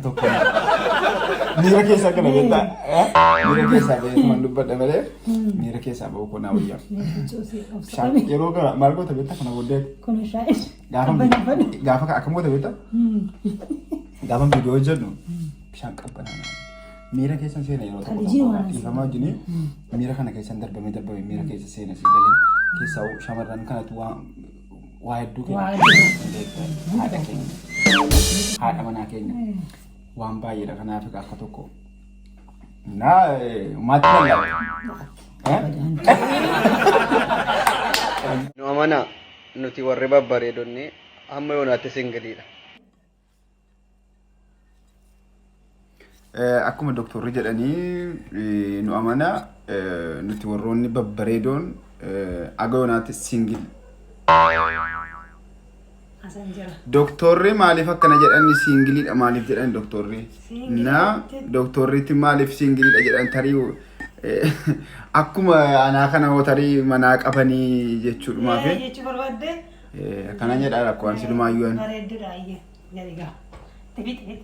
tokko miira keessaa kana beektaa? Miira keessaa beektuman dubbadha malee miira keessaa ba'uu koo naa wayyaa. Bishaan yeroo gara maal goota beektaa kana booddee Kun shaayii. gaafa gaafa akkam goota beektaa? Gaafa viidiyoo hojjennu bishaan qabbanaa miira keessan seena yeroo tokko Kalijii tokko waan dhiifamaa wajjin miira kana keessan darbamee darbamee miira keessa seena si galee keessaa shamarran kanatu waan waa hedduu keenya Waa hedduu. Haadha keenya haadha manaa keenya waan baay'eedha kanaaf akka tokko naa maatti lallaba. Nu amanaa nuti warri babbareedonni hamma yoonaatti singiliidha. Akkuma doktorri jedhanii nu amana nuti warroonni babbareedoon aga yoonaatti singil. Hasan jira. Doktorri maaliif akkana jedhan singiliidha maaliif jedhan doktorri? Na doktorriitti maaliif singiliidha jedhan tarii akkuma anaa kana hoo tarii manaa qabanii jechuudhumaafi. Jechuu barbaadde. Akkana jedha rakkoo an silumaayyuu ani. Bareeddudha ayyee. Gadi gaa. Tifi tifi.